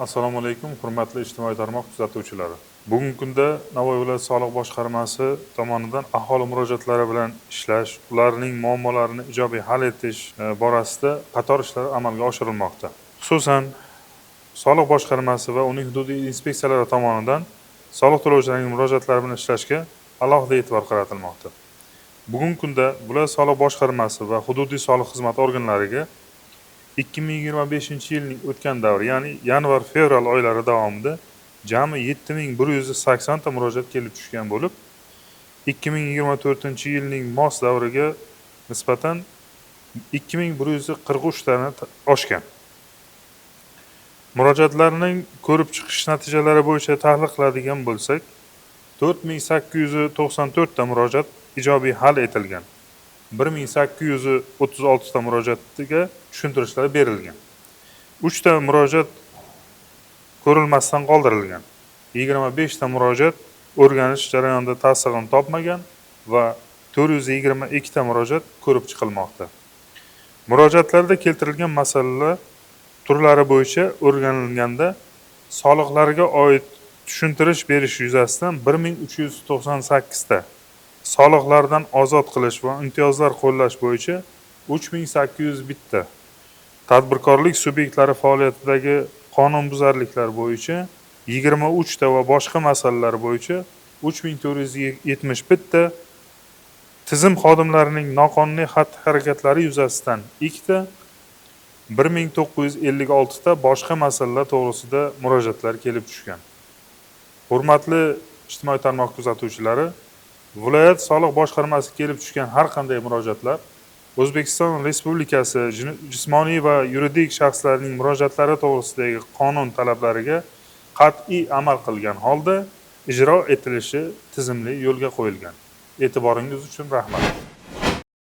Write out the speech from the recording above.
Assalomu alaykum, hurmatli ijtimoiy tarmoq kuzatuvchilari. Bugungi kunda Navoiy viloyat soliq boshqarmasi tomonidan aholi murojaatlari bilan ishlash, ularning muammolarini ijobiy hal etish borasida qator ishlar amalga oshirilmoqda. Xususan, soliq boshqarmasi va uning hududiy inspeksiyalari tomonidan soliq to'lovchilarning murojaatlari bilan ishlashga alohida e'tibor qaratilmoqda. Bugungi kunda viloyat soliq boshqarmasi va hududiy soliq xizmati organlariga 2025-yilning o'tgan davri, ya'ni yanvar-fevral oylari davomida jami 7180 ta murojaat kelib tushgan bo'lib, 2024-yilning mos davriga nisbatan 2143 tani oshgan. Murojaatlarning ko'rib chiqish natijalari bo'yicha tahlil qiladigan bo'lsak, 4894 ta murojaat ijobiy hal etilgan. 1836 ta murojaatga tushuntirishlar berilgan. 3 ta murojaat ko'rilmasdan qoldirilgan. 25 ta murojaat o'rganish jarayonida tasdig'ini topmagan va 422 ta murojaat ko'rib chiqilmoqda. Murojaatlarda keltirilgan masalalar turlari bo'yicha o'rganilganda soliqlarga oid tushuntirish berish yuzasidan 1398 ta, soliqlardan ozod qilish va imtiyozlar qo'llash bo'yicha 3801 ta, tadbirkorlik subyektlari faoliyatidagi qonunbuzarliklar bo'yicha 23 ta va boshqa masalalar bo'yicha 3471 ta, tizim xodimlarining noqonuniy xatti-harakatlari yuzasidan 2 ta, 1956 ta boshqa masalalar to'g'risida murojaatlar kelib tushgan. Hurmatli ijtimoiy tarmoq kuzatuvchilari, viloyat soliq boshqarmasiga kelib tushgan har qanday murojaatlar O'zbekiston Respublikasi jismoniy va yuridik shaxslarning murojaatlari to'g'risidagi qonun talablariga qat'iy amal qilgan holda ijro etilishi tizimli yo'lga qo'yilgan. E'tiboringiz uchun rahmat.